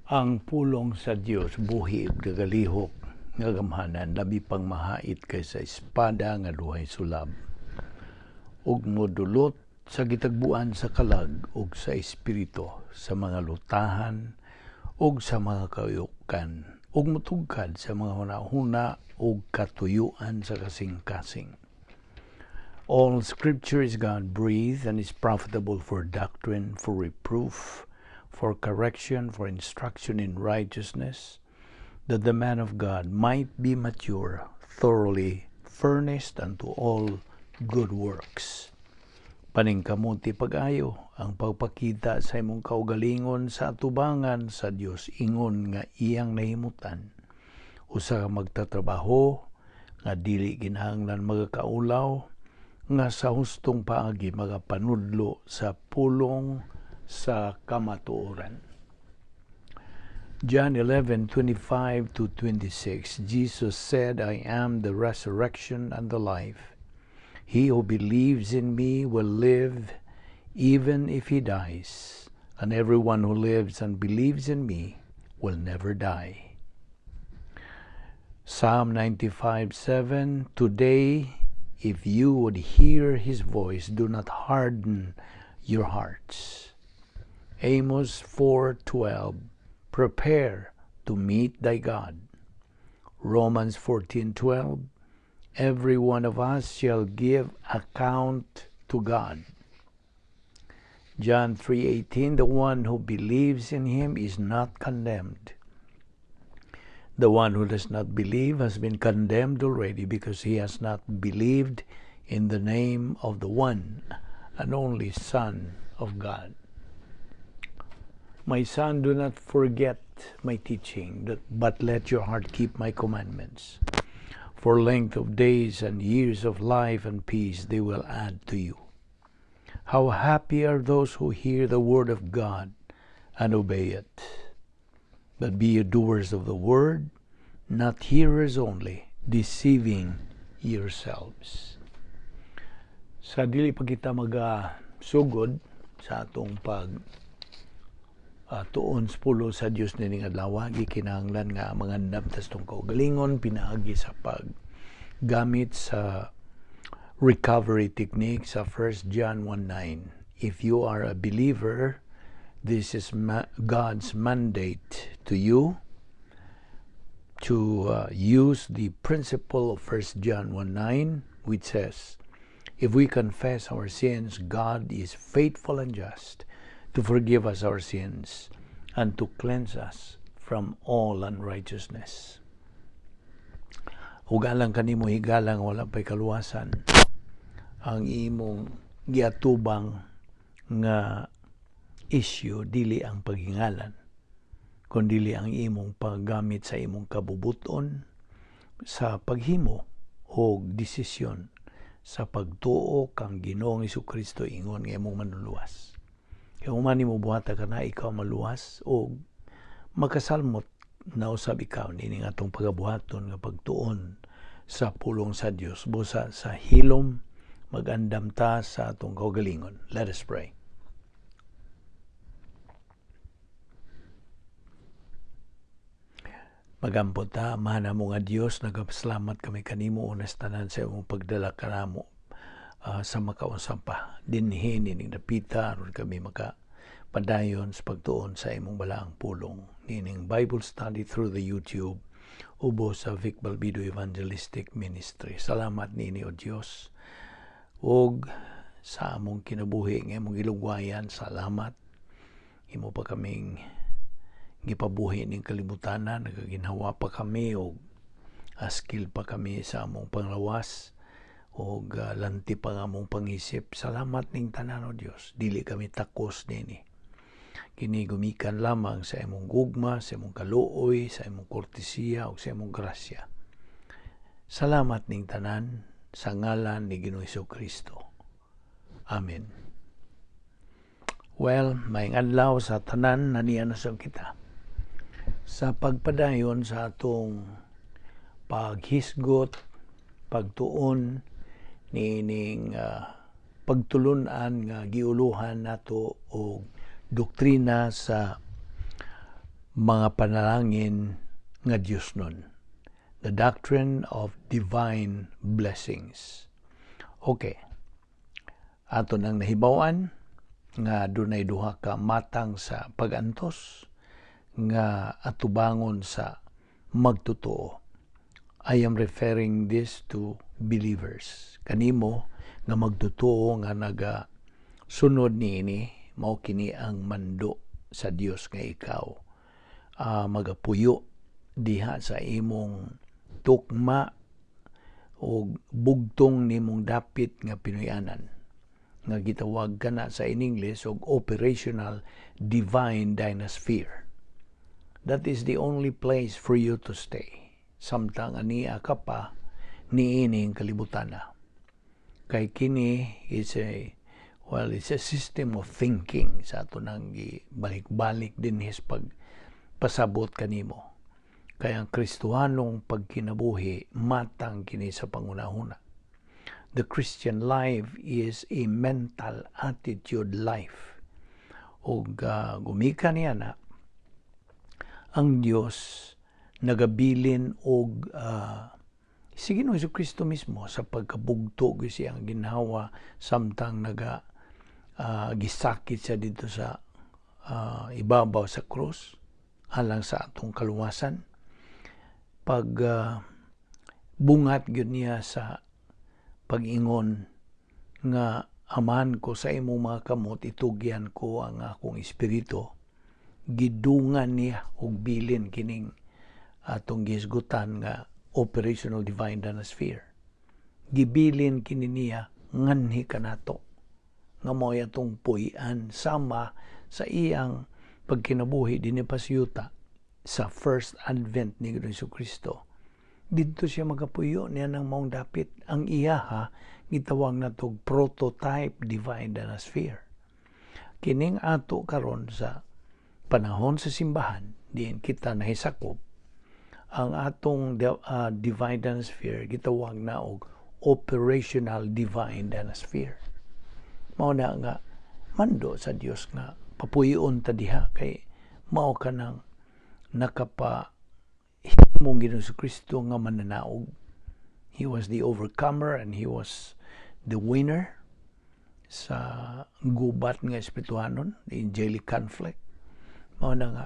Ang pulong sa Dios buhi ug nagalihok nga gamhanan, labi pang mahait kaysa espada nga duhay sulab, ug modulot sa gitagbuan sa kalag ug sa espiritu, sa mga lutahan ug sa mga kayukan, ug motugkad sa mga hunahuna ug katuyuan sa kasing-kasing. All scripture is God-breathed and is profitable for doctrine, for reproof, for correction, for instruction in righteousness, that the man of God might be mature, thoroughly furnished unto all good works. Paningkamuti pag-ayo ang pagpakita sa imong kaugalingon sa atubangan sa Dios ingon nga iyang nahimutan. Usa ka magtatrabaho nga dili kinahanglan magakaulaw, nga sa hustong paagi magapanudlo sa pulong sa kamatuoran. John 11:25 to 26, Jesus said, "I am the resurrection and the life. He who believes in me will live even if he dies, and everyone who lives and believes in me will never die." Psalm 95:7, "Today, if you would hear his voice, do not harden your hearts." Amos 4:12, "Prepare to meet thy God." Romans 14:12, "Every one of us shall give account to God." John 3:18, "The one who believes in him is not condemned. The one who does not believe has been condemned already because he has not believed in the name of the one and only Son of God." My son, do not forget my teaching, but let your heart keep my commandments. For length of days and years of life and peace they will add to you. How happy are those who hear the word of God and obey it. But be ye doers of the word, not hearers only, deceiving yourselves. Sa dili pa kita magasugod sa atong pag tuon sa pulong sa Dios nining adlaw, gikinahanglan nga mangandam ta sa atong kaugalingon pinaagi sa paggamit sa recovery technique sa 1 John 1:9. If you are a believer, this is God's mandate to you to use the principle of 1 John 1:9, which says, "If we confess our sins, God is faithful and just to forgive us our sins and to cleanse us from all unrighteousness." Ug alang kanimo, higala, nga wala pa'y kaluwasan, ang imong giatubang nga issue dili ang paghingalan, kundili ang imong paggamit sa imong kabubuton sa paghimo og desisyon sa pagtuo kang Ginoong Kristo ingon nga imong manluluwas. Kay human nimo buhata kana, ikaw maluwas og makasalmot na usab ikaw nining atong pagabuhaton nga pagtuon sa pulong sa Dios. Busa sa hilom, magandam ta sa atong kaugalingon. Let us pray. Magampo ta. Amahan namo nga Dios, nagapasalamat kami kanimo unas tanan sa imong pagdala kanamo sa makaunsang pa dinhi nining dapita aron kami maka padayon sa pagtuon sa imong balaang pulong nining Bible study through the YouTube ubos sa Vic Balbido Evangelistic Ministry. Salamat nini, O Dios, ug sa among kinabuhi nga imong gilugwayan. Salamat imo pa kaming gipabuhi ning kalibutanan, nagaginhawa pa kami og askil pa kami sa among panglawas og lanti pa nga among pangisip. Salamat ning tanan, O Dios. Dili kami takos nini. Kini gumikan lamang sa imong gugma, sa imong kaluoy, sa imong kortesiya ug sa imong grasya. Salamat ning tanan sa ngalan ni Ginoong Kristo. Amen. Well, maayong adlaw sa tanan, naniya na sa kita sa pagpadayon sa atong paghisgot, pagtuon niining pagtulunan nga giuluhan nato og doktrina sa Mga panalangin nga Diosnon. The doctrine of divine blessings. Okay. Ato nang nahibaw-an nga dunay duha ka matang sa pagantos nga atubangon sa magtotoo. I am referring this to believers. Kanimo nga magtotoo nga naga sunod niini, mao kini ang mando sa Dios nga ikaw magapuyo diha sa imong tukma o bugtong nimong dapit nga Pinoyanan nga gitawag kana sa in English og operational divine dynasphere. That is the only place for you to stay samtang ania ka pa niining kalibutana. Kay kini is a, well, it's a system of thinking sa ato nang balik-balik din his pag pasabot kanimo. Kay ang Kristohanong pagkinabuhi, matang kini sa pangunahuna. The Christian life is a mental attitude life. Ug gumikan niya na ang Dios nagabilin og si Ginoong Kristo mismo sa pagkabugto siyang ginhawa samtang naga gisakit siya dito sa ibabaw sa krus alang sa atong kaluwasan. Pag bungat gyud niya sa pag-ingon nga "Amahan ko, sa imong mga kamot itugyan ko ang akong espiritu," gidungan niya og bilin kining atong gihisgutan nga operational divine sphere. Gibilin kini niya nganhi kanato nga mao atong puy-an sama sa iyang pagkinabuhi dinhi pa sa yuta. Sa first advent ni Ginoong Kristo, didto siya magapuyo niya ng maong dapit. Ang iyaha gitawag natog prototype divine sphere. Kining ato karon sa panahon sa simbahan diin kita nahisakop, ang atong divine sphere gitawag na og operational divine sphere. Mao na nga mando sa Dios nga papuyon ta diha kay mao ka nang nakapa himong Ginoong Kristo nga mananaog. He was the overcomer and he was the winner sa gubat nga espirituhanon, the angelic conflict. Mao na nga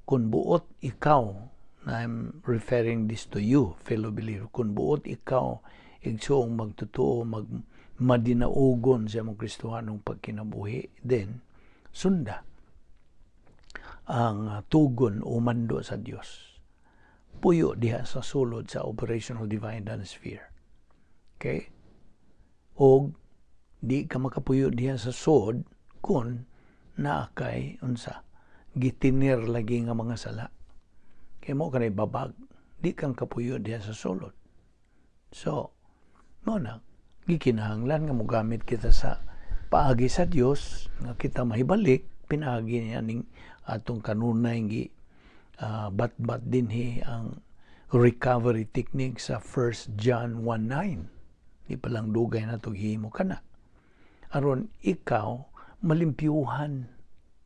kung buot ikaw na, I'm referring this to you, fellow believer, kung buot ikaw, igsuong magtotoo, mag madinaugon sa imong Kristohanong pagkinabuhi, then sunda ang tugon o mando sa Dios. Puyo diha sa sulod sa operational divine sphere. Okay? Og di ka makapuyo diha sa sod kung naa kay unsa gitinir lagi nga mga sala. Kay mo kanay babag, di kang kapuyo diha sa sulod. So, mo na gikinahanglan nga mogamit kita sa paagi sa Dios nga kita mahibalik pinaagi niya ning atong kanunay gi batbat dinhi, ang recovery technique sa 1 John 1:9. Di pa lang dugay na to gihimo kana aron ikaw malimpyuhan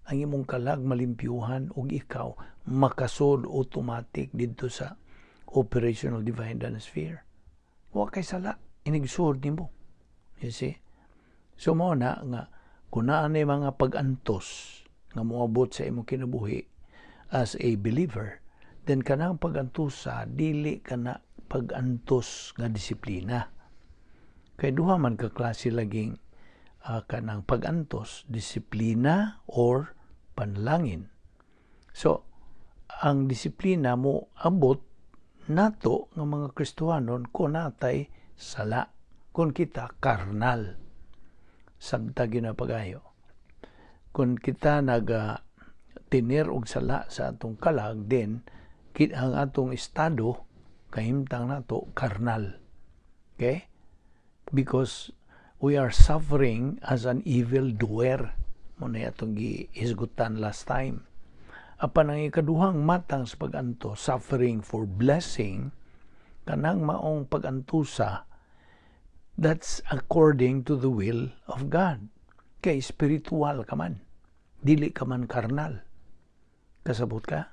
ang imong kalag, malimpyuhan ug ikaw makasod automatic didto sa operational divine sphere. Wa kay sala inigsud nimo, you see? So mo na nga kung naa nay mga pag-antos nga moabot sa imong kinabuhi as a believer, then kanang pag-antosa dili kana pag-antos nga disiplina. Kay duha man ka klase laging kanang pag-antos, disiplina or panlangin. So ang disiplina mo abot nato nga mga Kristohanon kung natay sala, kung kita karnal. Sabta ginapagayo. Kung kita naga tinir og sala sa atong kalag, then ang atong estado kahimtang nato karnal. Okay? Because we are suffering as an evil doer. Mo na atong gihisgutan last time. Apan ang ikaduhang matang sa pag-anto, suffering for blessing, kanang maong pag-antusa, that's according to the will of God. Kay spiritual ka man. Dili ka man karnal. Kasabot ka?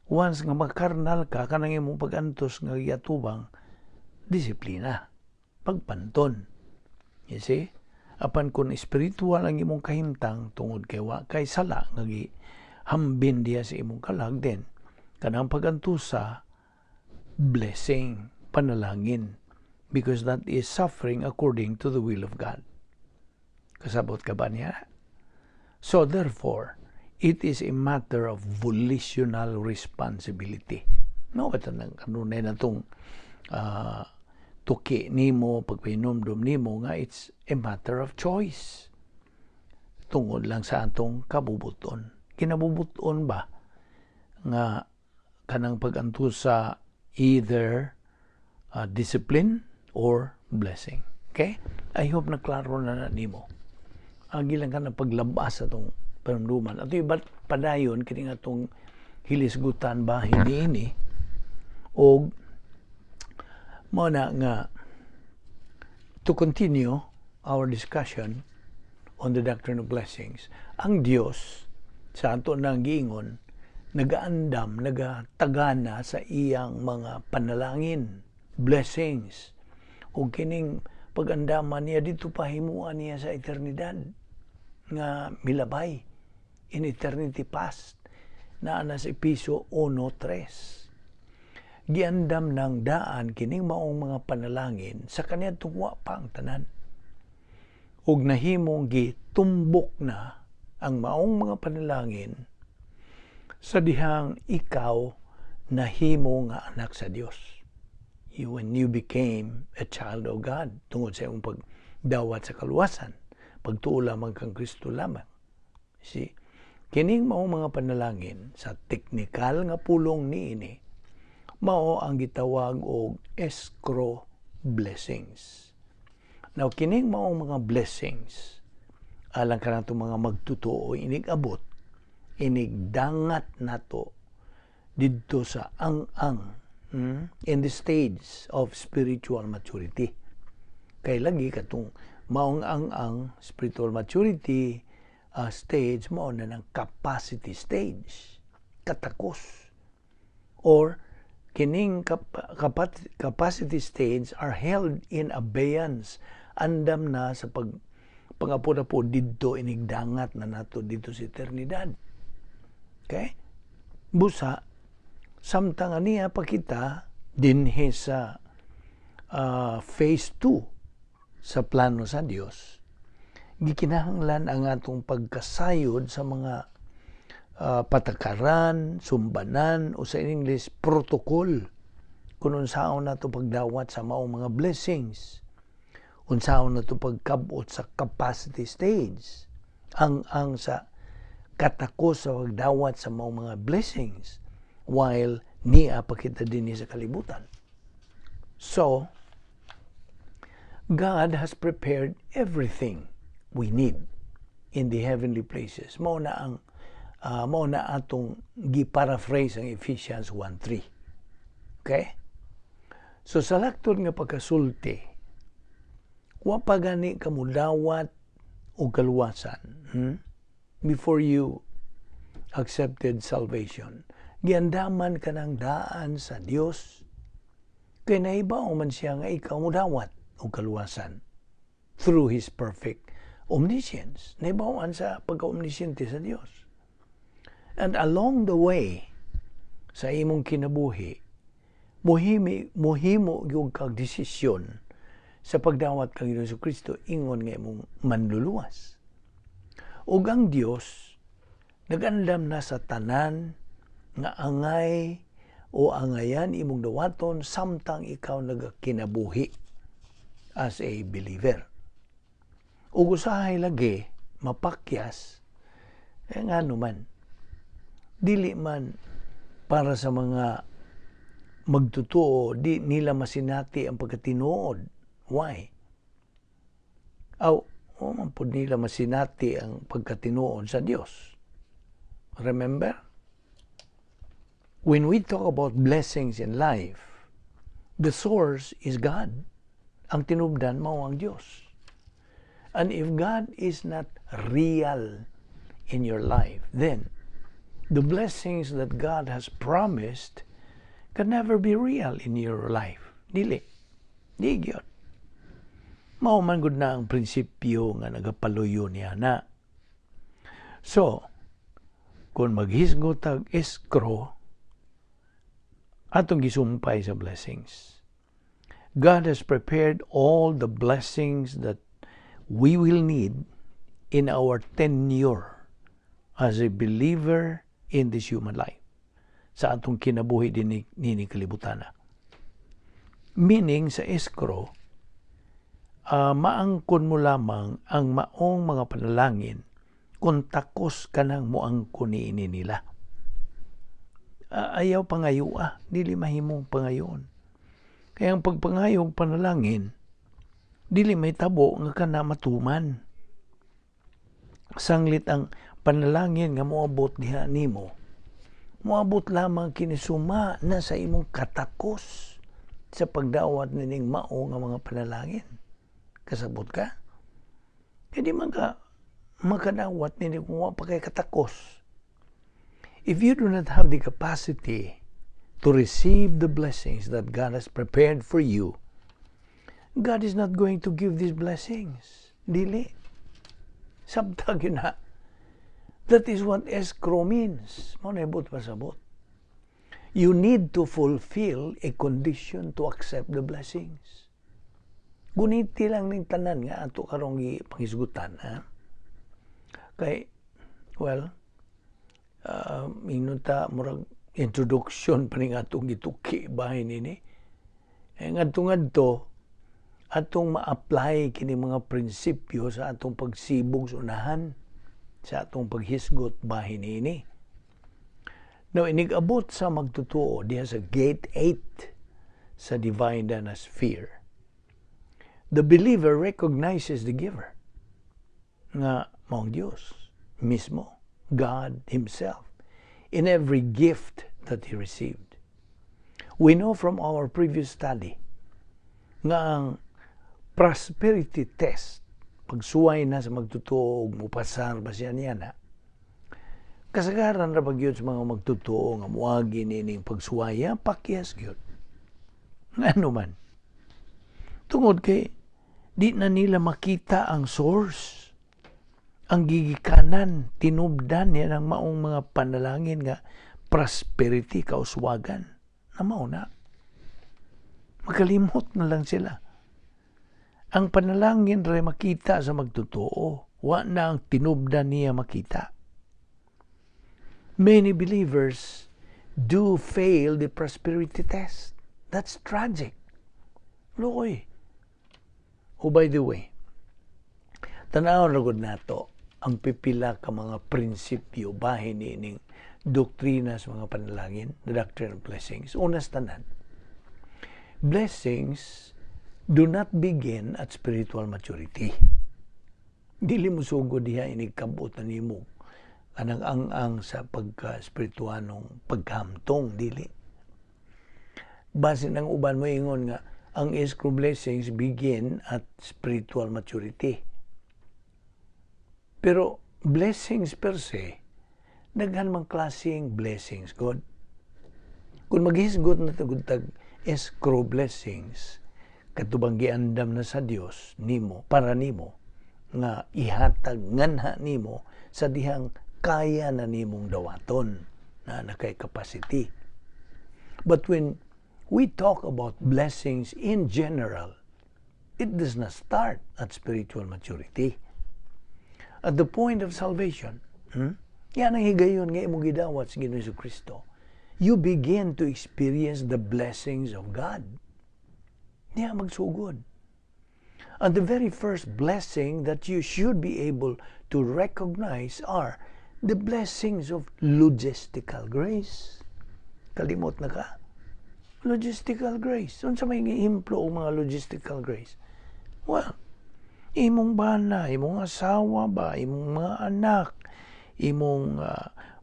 Once nga makarnal ka, kanang imong pagantos nga giatubang, disiplina, pagpanton. You see? Apan kung spiritual ang imong kahimtang tungod kay wa kay sala nga gihambin diya sa imong kalag, then kanang pagantusa, blessing, panalangin, because that is suffering according to the will of God. Kasabot ka ba niya? So therefore, it is a matter of volitional responsibility. No, ba nang kanunay na tong tuki nimo, pagpahinumdum nimo nga it's a matter of choice. Tungod lang sa atong kabubuton. Kinabubuton ba nga kanang pag-antusa, either discipline or blessing? Okay? I hope na klaro na na nimo. Agi lang ka na paglabas sa atong panumduman. Ato iba't padayon kini nga atong hilisgutan ba ini og mao na nga to continue our discussion on the doctrine of blessings, ang Dios sa ato nang giingon, nagaandam, nagatagana sa iyang mga panalangin, blessings. Ug kining pagandaman niya dito pahimuan niya sa eternidad nga milabay, in eternity past, naa na sa Epeso 1:3. Giandam ng daan kining maong mga panalangin sa kaniadtong wa pa ang tanan. Ug nahimong gitumbok na ang maong mga panalangin sa dihang ikaw nahimo nga anak sa Dios. When you became a child of God tungod sa imong pagdawat sa kaluwasan, pagtuo lamang kang Kristo lamang. See? Kining maong mga panalangin, sa teknikal nga pulong niini, mao ang gitawag og escrow blessings. Now, kining maong mga blessings, alang kanatong mga magtotoo, inig abot, inig dangat nato didto sa ang-ang, in the stage of spiritual maturity. Kay lagi katong maong ang-ang spiritual maturity stage, mao na ng capacity stage, katakos. Or kining capacity stage are held in abeyance, andam na sa pag pangapo-apo didto inigdangat na nato dito sa eternidad. Okay, busa samtang niya pa kita dinhi sa phase 2 sa plano sa Dios, gikinahanglan ang atong pagkasayod sa mga patakaran, sumbanan o sa English, protocol kung unsaon nato pagdawat sa maong mga blessings, unsaon nato pagkabot sa capacity stage, ang sa katakos sa pagdawat sa maong mga blessings while niya pa kita dinhi sa kalibutan. So, God has prepared everything we need in the heavenly places. Mao na atong gi-paraphrase ang Ephesians 1:3. Okay? So sa laktod nga pagkasulti, wa pa gani ka mudawat og kaluwasan, Before you accepted salvation, giandaman ka ng daan sa Dios kay nahibaw man siya nga ikaw mudawat og kaluwasan through His perfect omniscience. Nahibawan sa pagka-omnisciente sa Dios. And along the way, sa imong kinabuhi, muhimo gyud kag desisyon sa pagdawat kang Ginoong Kristo ingon nga imong manluluwas. Ug ang Dios nagandam na sa tanan nga angay o angayan imong dawaton samtang ikaw nagakinabuhi as a believer. Ug usahay lagi mapakyas eh, ngano man dili man para sa mga magtotoo, di nila masinati ang pagkatinuod. Why? Aw, o man pud nila masinati ang pagkatinuod sa Dios. Remember? When we talk about blessings in life, the source is God. Ang tinubdan mao ang Dios. And if God is not real in your life, then The blessings that God has promised can never be real in your life. Dili. Di gyud. Mao man gud na ang prinsipyo nga nagapaluyo niya na. So, kung maghisgot tag escrow, atong gisumpay sa blessings. God has prepared all the blessings that we will need in our tenure as a believer in this human life, sa atong kinabuhi din nini kalibutana. Meaning, sa escrow, maangkon mo lamang ang maong mga panalangin kung takos ka nang moangkon niini nila. Ayaw pangayo ah, dili mahimong pangayon. Kaya ang pagpangayong panalangin, dili may tabo nga kana matuman. Sanglit ang panalangin nga moabot diha nimo, moabot lamang kini suma na sa imong katakos sa pagdawat nining mao nga mga panalangin. Kasabot ka? Hindi man ka makadawat nini kung wa pa kay katakos. If you do not have the capacity to receive the blessings that God has prepared for you, God is not going to give these blessings. Dili. Sabta gyud na. That is what escrow means. Mao na ibot pasabot. You need to fulfill a condition to accept the blessings. Guniti lang ning tanan nga ato karong gipangisgutan, ha? Kay, well, ingnon ta murag introduction pa ning atong gituki bahin nini. Eh, ngadto-ngadto atong ma-apply kini mga prinsipyo sa atong pagsibog sa unahan, sa atong paghisgot bahin nini. Now, inig-abot sa magtotoo diha sa gate 8 sa divine dana sphere, the believer recognizes the giver nga maong Dios mismo, God Himself, in every gift that he received. We know from our previous study nga ang prosperity test, pagsuway na sa magtotoo ug mupasar ba siya niya na, kasagaran ra gyud sa mga magtotoo nga muagi nining pagsuwaya, pakyas gyud. Ngano man? Tungod kay di na nila makita ang source, ang gigikanan, tinubdan niya ng maong mga panalangin nga prosperity, kauswagan, na mao na. Makalimot na lang sila. Ang panalangin ray makita sa magtotoo. Wa na ang tinubdan niya makita. Many believers do fail the prosperity test. That's tragic. Luoy. Oh, by the way, tanaw ra gud nato ang pipila ka mga prinsipyo bahin nining doktrina sa mga panalangin, the doctrine of blessings. Una sa tanan, blessings do not begin at spiritual maturity. Dili mo sugod diha inig kabot na nimo kanang ang-ang sa pagka-espirituanong paghamtong, dili. Basin ang uban mo ingon nga ang escrow blessings begin at spiritual maturity. Pero blessings per se, daghan mang klaseng blessings, God. Kung maghisgot na tagud tag escrow blessings, katubang giandam na sa Dios nimo para nimo nga ihatag nganha nimo sa dihang kaya na nimong dawaton na nakay capacity. But when we talk about blessings in general, it does not start at spiritual maturity. At the point of salvation, Yan ang higayon nga imong gidawat sa Ginoong Kristo. You begin to experience the blessings of God. Diya magsugod. And the very first blessing that you should be able to recognize are the blessings of logistical grace. Kalimot na ka. Logistical grace. Unsa may giimplo og mga logistical grace? Well, imong bana, imong asawa ba, imong mga anak, imong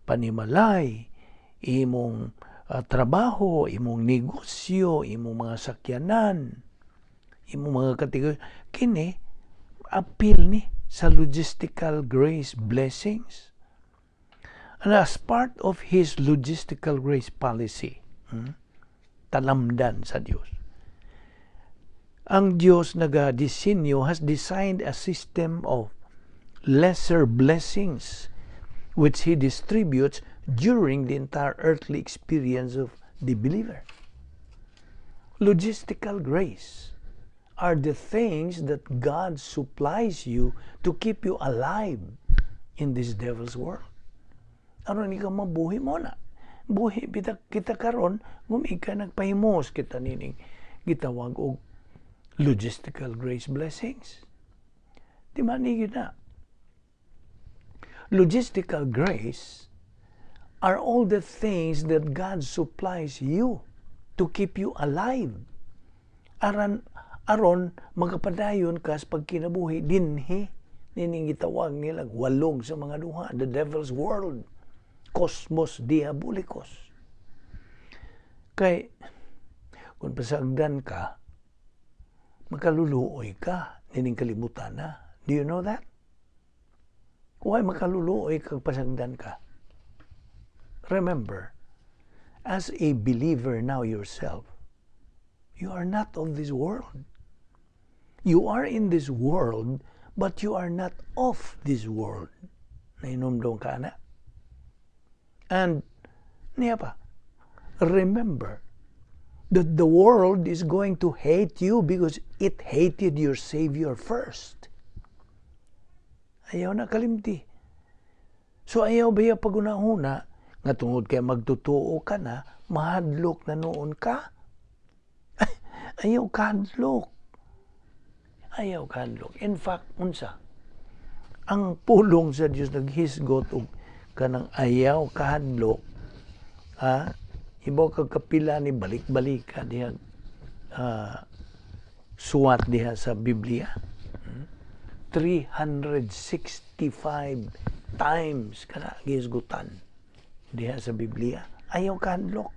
panimalay, imong trabaho, imong negosyo, imong mga sakyanan, imong mga kategorya. Kini, apil ni sa logistical grace blessings. And as part of His logistical grace policy, talamdan sa Dios, ang Dios naga-disenyo, has designed a system of lesser blessings which He distributes during the entire earthly experience of the believer. Logistical grace are the things that God supplies you to keep you alive in this devil's world. Aron ikaw mabuhi mo na. Buhi bitaw kita karon, gumika nagpahimos kita nining gitawag og logistical grace blessings. Di man ni na. Logistical grace are all the things that God supplies you to keep you alive. Aran aron magapadayon ka sa pagkinabuhi dinhi nining gitawag nila walog sa mga duha, the devil's world, cosmos diabolicus. Kay kung pasagdan ka, makaluluoy ka nining kalibutan na. Do you know that? Why makaluluoy kag pasagdan ka? Remember, as a believer now yourself, you are not of this world. You are in this world, but you are not of this world. Nahinumdom ka na. And, niya pa, remember that the world is going to hate you because it hated your Savior first. Ayaw na kalimti. So ayaw ba pagunahuna nga tungod kay magtotoo ka na, mahadlok na nuon ka? Ayaw kahadlok. Ayaw kahadlok. In fact, unsa? Ang pulong sa Dios naghisgot og kanang ayaw kahadlok, ha? Ibaw kag kapila ni balik-balik ka diha suwat diha sa Biblia. 365 times kana gihisgutan diha sa Biblia. Ayaw kahadlok.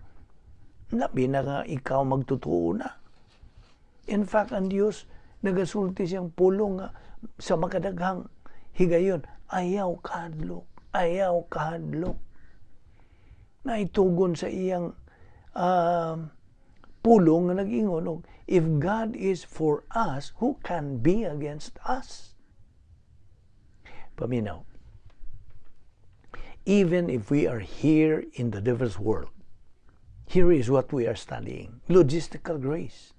Labi na nga ikaw magtotoo na. In fact, ang Dios nagasulti siyang pulong nga sa makadaghang higayon, ayaw kahadlok, ayaw kahadlok. Naitugon sa iyang pulong nga nag-ingon og, "If God is for us, who can be against us?" Paminaw. Even if we are here in the devil's world, here is what we are studying: logistical grace.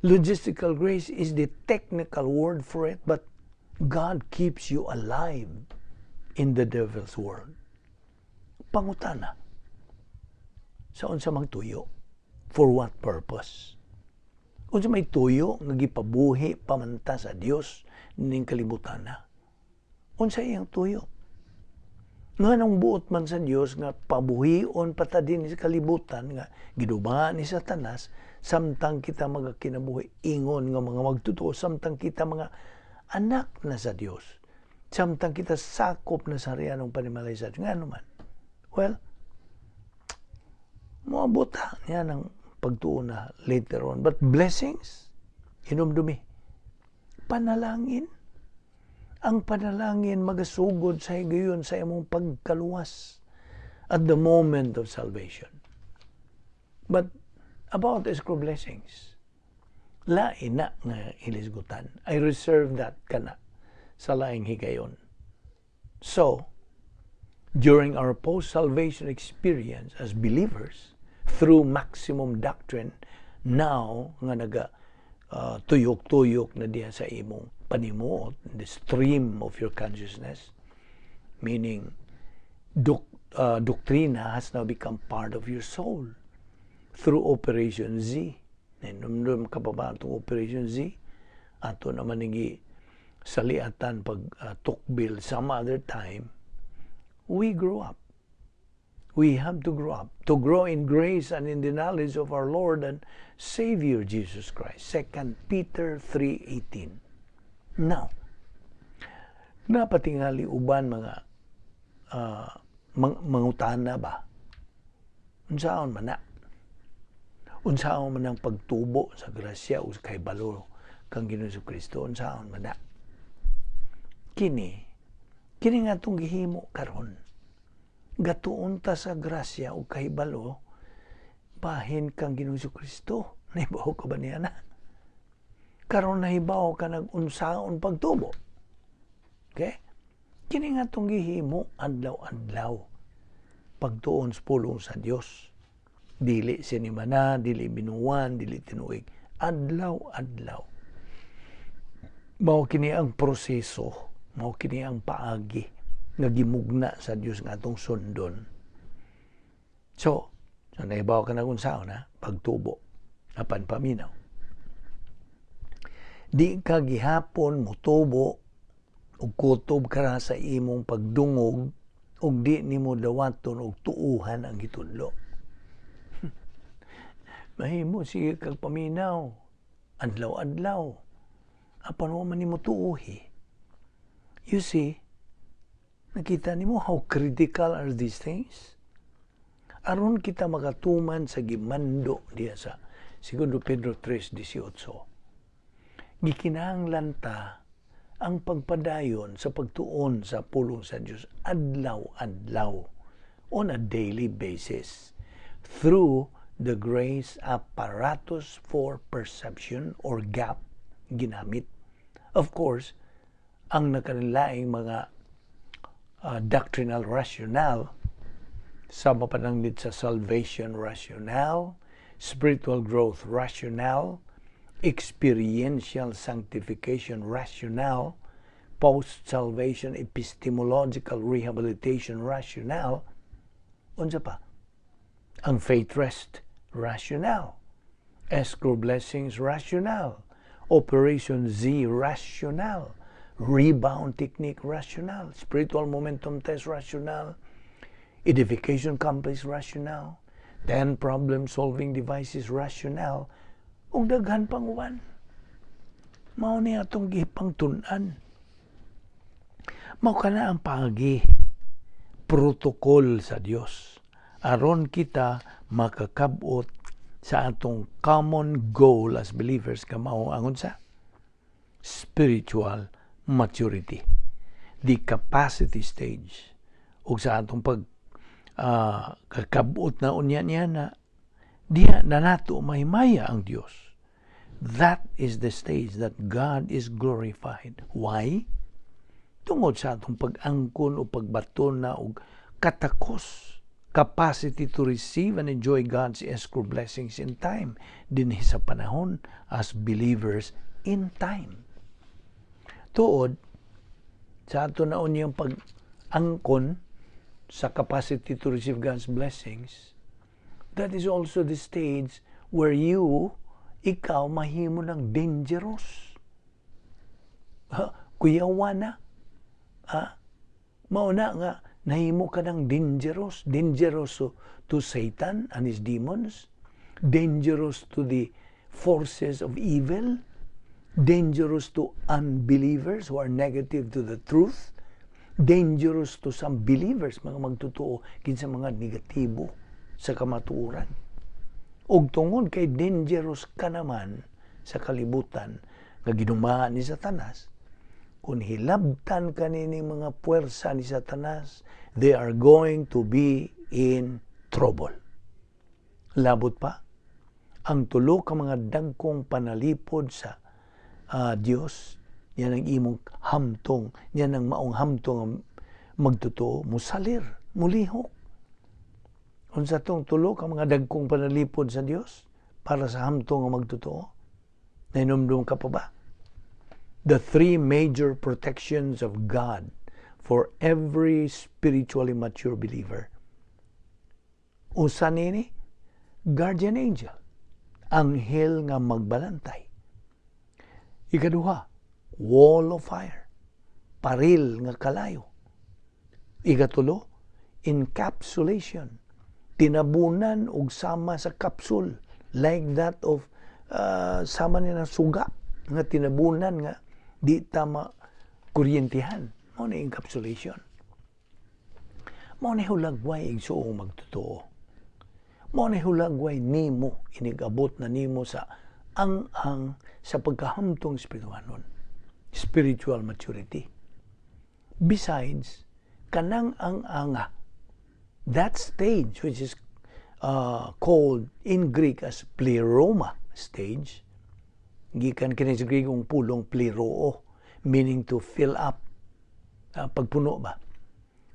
Logistical grace is the technical word for it, but God keeps you alive in the devil's world. Pangutana, sa unsa mang tuyo? For what purpose? Unsa may tuyo nga gipabuhi pamanta sa Dios ning kalibutan na? Unsa iyang tuyo? Nganong buot man sa Dios nga pabuhion pa ta din sa kalibutan nga giduba ni Satanas samtang kita mga kinabuhi ingon nga mga magtotoo, samtang kita mga anak na sa Dios, samtang kita sakop na sa ng panimalay sa Dios? Ngano man? Well, moabot niya ng pagtuo na later on. But blessings, hinumdumi, panalangin. Ang panalangin magasugod sa higayon sa imong pagkaluwas at the moment of salvation. But about escrow blessings, lain na nga hilisgutan. I reserve that kana sa laing higayon. So, during our post-salvation experience as believers, through maximum doctrine, now nga naga tuyok-tuyok na diha sa imong panimuot, the stream of your consciousness, meaning doktrina has now become part of your soul through Operation Z. Nahinumdum ka pa ba itong Operation Z? Ato naman nigi saliatan pag tukbil some other time. We grow up. We have to grow up. To grow in grace and in the knowledge of our Lord and Savior Jesus Christ. 2 Peter 3:18. Now, napatingali uban mga mangutana ba? Unsaon man na? Unsaon man ang pagtubo sa grasya o sa kahibalo kang Ginoo Kristo? Unsaon man na? Kini, kini nga itong gihimo karon. Gatuon ta sa grasya o kahibalo bahin kang Ginoong Kristo. Nahibaw ka ba niya na? Karon nahibaw ka nag-unsaon pagtubo. Okay? Kini nga itong gihimo adlaw-adlaw. Pagtuon sa pulong sa Dios. Dili sinimana, dili binuwan, dili tinuig. Adlaw-adlaw. Mao kini ang proseso, mao kini ang paagi nga gimugna sa Dios nga atong sundon. So nahibaw ka nag-unsaon ha, pagtubo, apan paminaw. Di ka gihapon motubo ug kutob ka ra sa imong pagdungog ug di nimo dawaton og tuuhan ang gitudlo. Mahimo sige kag paminaw adlaw-adlaw, apan wa man nimo tuuhi. You see, nakita nimo how critical are these things? Aron kita makatuman sa gimando diya sa 2 Pedro 3:18, gikinahanglan ta ang pagpadayon sa pagtuon sa pulong sa Dios adlaw-adlaw, on a daily basis, through the grace apparatus for perception or GAP ginamit. Of course, ang nakanilaing mga doctrinal rationale sa mapananglid sa salvation rationale, spiritual growth rationale, experiential sanctification rationale, post-salvation epistemological rehabilitation rationale, unsa pa? Ang faith rest rationale, escrow blessings rationale, Operation Z rationale, rebound technique rationale, spiritual momentum test rationale, edification complex rationale, 10 problem solving devices rationale, ug daghan pang uban. Mao ni atong gipangtun-an. Mao kana ang paagi, protocol sa Dios aron kita makakabot sa atong common goal as believers nga mao ang unsa? Spiritual maturity, the capacity stage. Ug sa atong pag kakabot na unya niya na diha na nato mahimaya ang Dios. That is the stage that God is glorified. Why? Tungod sa atong pag-angkon o pagbaton na og katakos, capacity to receive and enjoy God's escrow blessings in time, dinhi sa panahon as believers in time. Tuod sa ato na unyang pag-angkon sa capacity to receive God's blessings, that is also the stage where you, ikaw, mahimo ng dangerous. Ha? Kuyawa na. Ha? Mao na nga, nahimo ka ng dangerous. Dangerous to Satan and his demons. Dangerous to the forces of evil. Dangerous to unbelievers who are negative to the truth. Dangerous to some believers, mga magtotoo, kinsa mga negatibo sa kamatuoran. Ug tungod kay dangerous ka naman sa kalibutan nga ginumahan ni Satanas, kung hilabtan ka ni mga puwersa ni Satanas, they are going to be in trouble. Labot pa, ang tulo ka mga dagkong panalipod sa Dios, yan ang imong hamtong, yan ang maong hamtong magtotoo, musalir, mulihok. Unsa tong tulo ka mga dagkong panalipod sa Dios para sa hamtong nga magtotoo? Nahinumdum ka pa ba? The three major protections of God for every spiritually mature believer. Usa nini? Guardian angel. Anghel nga magbalantay. Ikaduha, wall of fire. Paril nga kalayo. Ikatulo, encapsulation. Tinabunan og sama sa capsule, like that of sama ni na suga nga tinabunan nga di ta makuryentihan. Mao ni encapsulation. Mao ni hulagway, igsuong magtotoo. Mao ni hulagway nimo inigabot na nimo sa ang sa pagkahamtong espirituhanon, spiritual maturity. Besides kanang ang anga. That stage, which is called in Greek as pleroma stage, gikan kini sa Griegong pulong pleroo, meaning to fill up, pagpuno ba?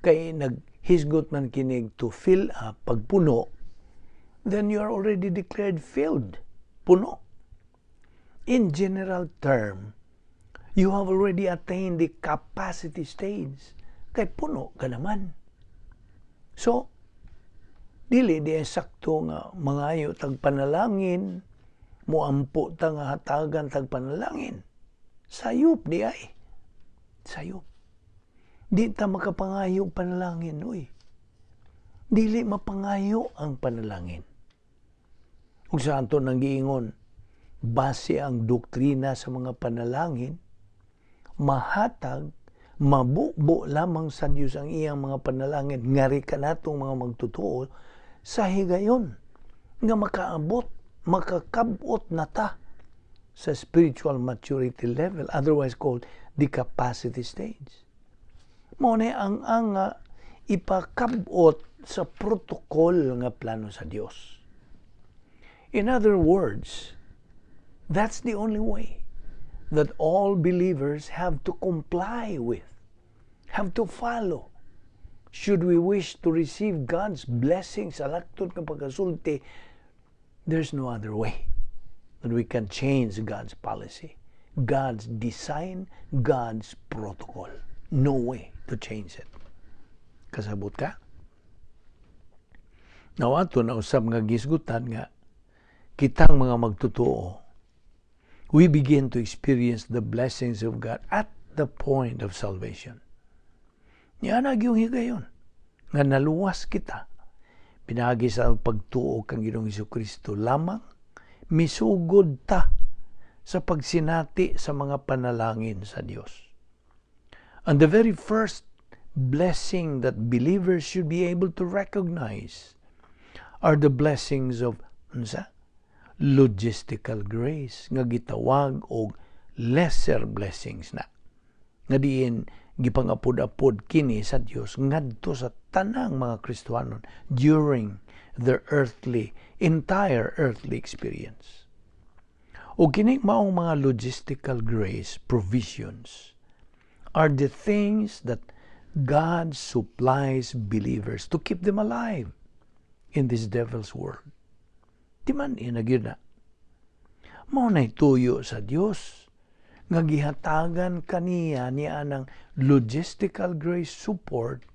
Kay naghisgot man kinig to fill up, pagpuno, then you are already declared filled, puno. In general term, you have already attained the capacity stage. Kay puno ka naman. So, dili di sakto nga mangayo tag panalangin, muampo ta nga hatagan tag panalangin. Sayop di ay. Sayop. Di ta makapangayo panalangin, uy. Dili mapangayo ang panalangin. Ug sa ato nang giingon, base ang doktrina sa mga panalangin, mahatag, mabubo lamang sa Dios ang iyang mga panalangin ngari kanatong mga magtotoo sa higayon nga makaabot, makakabot na ta sa spiritual maturity level, otherwise called the capacity stage. Mao na ang ipakabot sa protocol nga plano sa Dios. In other words, that's the only way that all believers have to comply with, have to follow. Should we wish to receive God's blessings sa laktod nga pagkasulti, there's no other way that we can change God's policy, God's design, God's protocol. No way to change it. Kasabot ka? Now, ato na usab nga gisgutan nga kitang mga magtotoo, we begin to experience the blessings of God at the point of salvation. Niya na yung higayon nga naluwas kita pinaagi sa pagtuo kang Ginoong Kristo lamang, misugod ta sa pagsinati sa mga panalangin sa Dios. And the very first blessing that believers should be able to recognize are the blessings of unsa? Logistical grace nga gitawag og lesser blessings na. Nga diin gipangapod-apod kini sa Dios ngadto sa tanang mga Kristohanon during their earthly entire earthly experience. O kini maong mga logistical grace provisions are the things that God supplies believers to keep them alive in this devil's world. Di man ina na. Mao na'y tuyo sa Dios nga gihatagan kaniya niya ng logistical grace support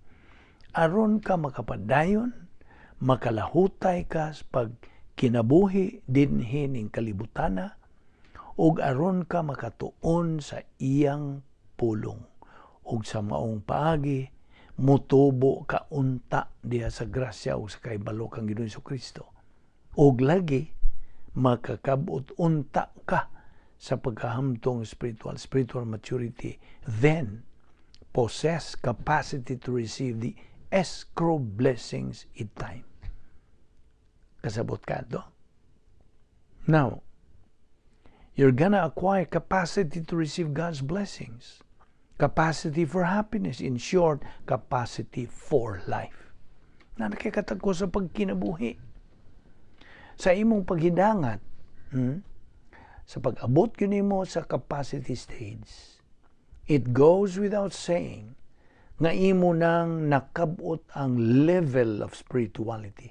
aron ka makapadayon, makalahutay ka sa pagkinabuhi dinhi ning kalibutana ug aron ka makatuon sa iyang pulong ug sa maong paagi mutubo ka unta diha sa grasya ug sa kahibalo kang Ginoong Kristo ug lagi makakabot unta ka sa pagkahamtong spiritual, spiritual maturity, then possess capacity to receive the escrow blessings in time. Kasabot ka to? Now, you're gonna acquire capacity to receive God's blessings, capacity for happiness, in short, capacity for life. Na nakikatag ko sa pagkinabuhi. Sa imong paghidangat, sa pag-abot gyud mo sa capacity stage, it goes without saying nga imo nang nakabot ang level of spirituality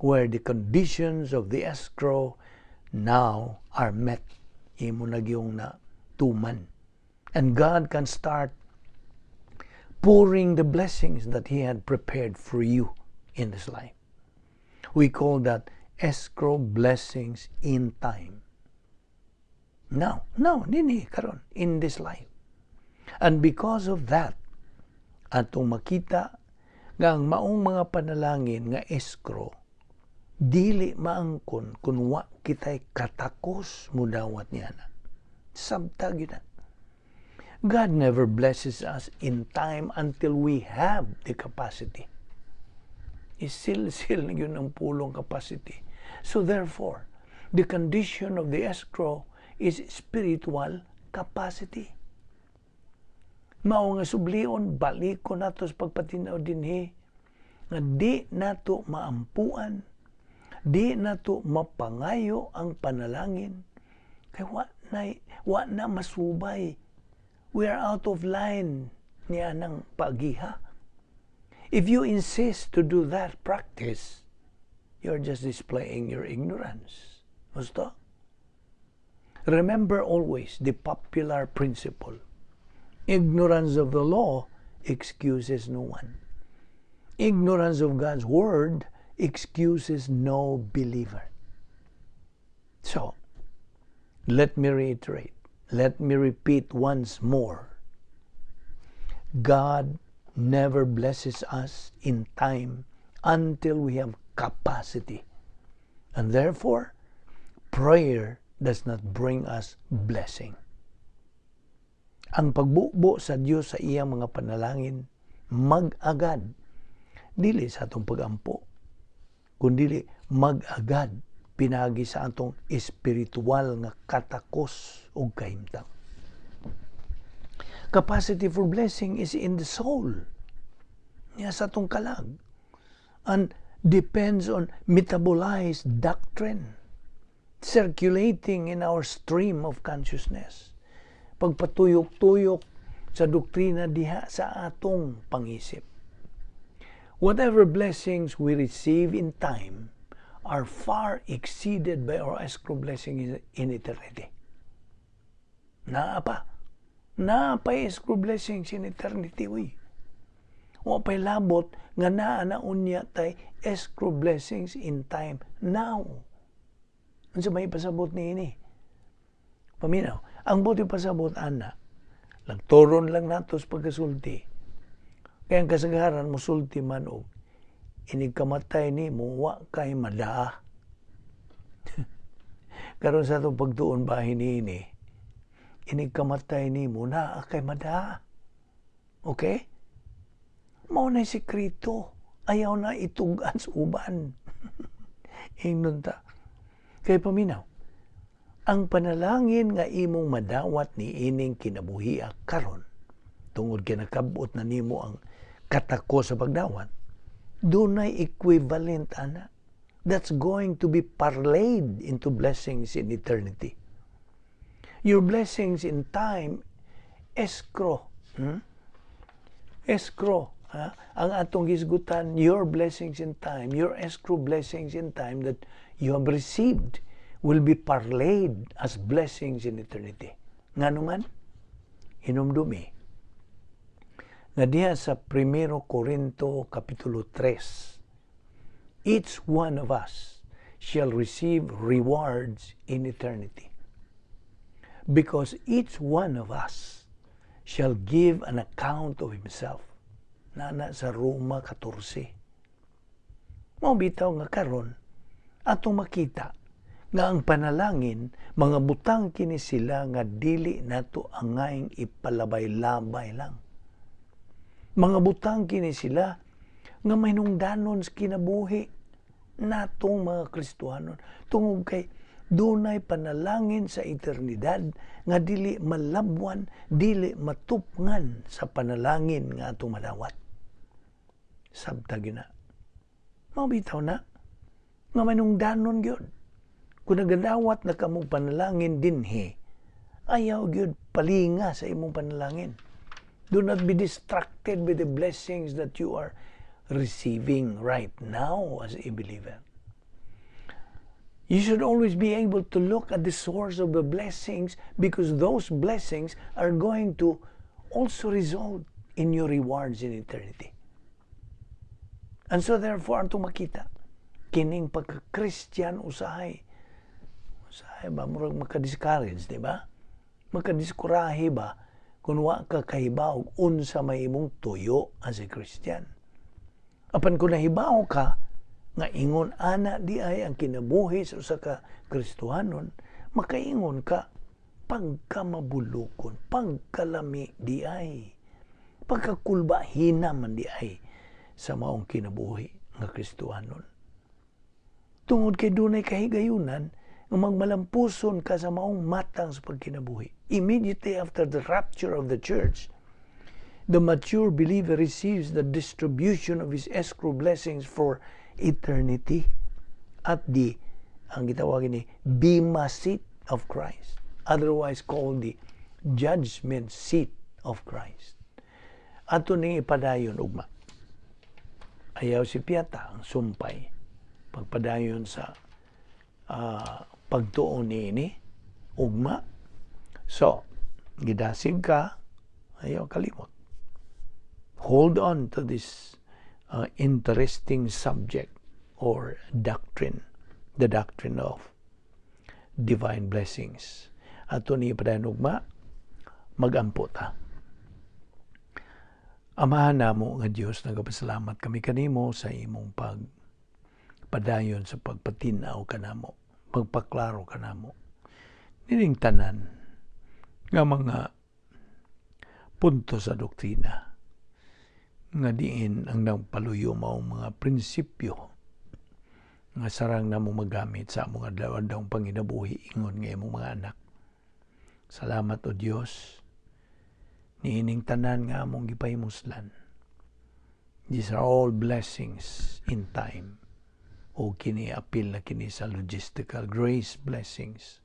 where the conditions of the escrow now are met. Imo na gyung na tuman. And God can start pouring the blessings that He had prepared for you in this life. We call that escrow blessings in time. Now, nini karon in this life. And because of that, atong makita nga ang maong mga panalangin nga escrow dili maangkon kung wa kitay katakos mudawat niya na. Sabta gyud na. God never blesses us in time until we have the capacity. Isil-sil na yun ang pulong capacity. So therefore, the condition of the escrow is spiritual capacity. Mao nga sublion, balik ko nato sa pagpatinaw dinhi. Nga di nato maampuan, di nato mapangayo ang panalangin kay wa na masubay. We are out of line niya ng pagiha. If you insist to do that practice, you're just displaying your ignorance. Gusto? Remember always the popular principle: ignorance of the law excuses no one. Ignorance of God's word excuses no believer. So, let me reiterate. Let me repeat once more. God never blesses us in time until we have capacity. And therefore, prayer does not bring us blessing. Ang pagbubo sa Dios sa iyang mga panalangin mag-agad, dili sa atong pagampo, kundili mag-agad pinagi sa atong espiritual nga katakos ug kahimtang. Capacity for blessing is in the soul. Niya sa atong kalag. And depends on metabolized doctrine circulating in our stream of consciousness. Pagpatuyok-tuyok sa doktrina diha sa atong pangisip. Whatever blessings we receive in time are far exceeded by our escrow blessing in eternity. Naa pa. Naa pa escrow blessings in eternity, uy. Wa pa'y labot nga naa na unya tay escrow blessings in time now. Unsa may pasabot niini? Paminaw, ang buot pasabot ana, lagtoron lang nato sa pagkasulti. Kaya ang kasagaran musulti man og inig kamatay nimo, wa kay madaa. Karon sa atong pagtuon bahin niini, inig kamatay nimo, naa kay madaa. Okay? Mao na sekreto. Ayaw na itug-an sa uban. Ingnon ta. Kay paminaw, ang panalangin nga imong madawat ni ining kinabuhia karon, tungod kay nakabot na nimo ang katako sa pagdawat, dunay equivalent ana that's going to be parlayed into blessings in eternity. Your blessings in time, escrow. Escrow. Ha? Ang atong hisgutan, your blessings in time, your escrow blessings in time that you have received will be parlayed as blessings in eternity. Ngano man? Hinumdumi nga diha sa 1 Corinto Kapitulo 3, each one of us shall receive rewards in eternity, because each one of us shall give an account of himself. Nana sa Roma 14. Mao bitaw nga karon atong makita nga ang panalangin, mga butang kini sila nga dili nato angayng ipalabay-labay lang. Mga butang kini sila nga mahinungdanon sa kinabuhi natong mga Kristohanon tungod kay dunay panalangin sa eternidad nga dili malabwan, dili matupngan sa panalangin nga atong madawat. Sabta gina. Mao bitaw na nga manungdanon gyud. Kung nagadawat na kamong panalangin dinhi, ayaw gyud palinga sa imong panalangin. Do not be distracted with the blessings that you are receiving right now as a believer. You should always be able to look at the source of the blessings, because those blessings are going to also result in your rewards in eternity. And so therefore, atong makita, kining pagka-Christian usahay, usahay ba, murag maka-discourage, di ba? Maka-diskurahe ba kung wa ka kahibaw unsa may imong tuyo as a Christian. Apan kung nahibaw ka nga ingon ana di ay ang kinabuhi sa usa ka Kristohanon, makaingon ka, pagkamabulukon, pagkalami di ay, pagkakulba hina man di ay sa maong kinabuhi nga Kristohanon. Tungod kay dunay kahigayunan nga magmalampuson ka sa maong matang sa pagkinabuhi. Immediately after the rapture of the church, The mature believer receives the distribution of his escrow blessings for eternity at the, ang gitawag ni, Bema seat of Christ, otherwise called the judgment seat of Christ. Ato ning ipadayon ugma. Ayaw si Piata ang sumpay pagpadayon sa pagtuon niini ugma. So, gidasig ka, ayaw kalimot. Hold on to this interesting subject or doctrine, the doctrine of divine blessings. Ato ni ipadayon ugma, magampo ta. Amahan namo nga Dios, nagapasalamat kami kanimo sa imong pag padayon sa pagpatinaw kanamo, pagpaklaro kanamo. Nining tanan nga mga punto sa doktrina nga diin ang nagpaluyo mao mga prinsipyo nga sarang namo magamit sa among adlaw-adlaw panginabuhi ingon nga imong mga anak. Salamat, O Dios, niining tanan nga among gipahimuslan. These are all blessings in time. O kini apil na kini sa logistical grace blessings.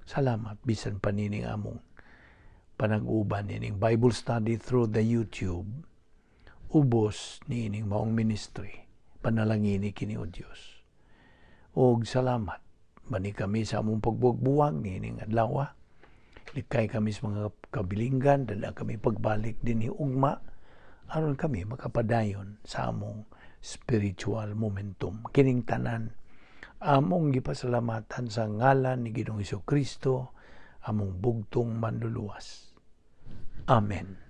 Salamat bisan pa nining among panag-uban nining Bible study through the YouTube. Ubos niining maong ministry. Panalangini kini, O Dios. Og salamat bani kami sa among pagbuwag niining adlaw. Likay kami sa mga kabilinggan, dala kami pagbalik dinhi ugma aron kami makapadayon sa among spiritual momentum. Kining tanan among gipasalamatan sa ngalan ni Ginoong Kristo, among bugtong Manluluwas. Amen.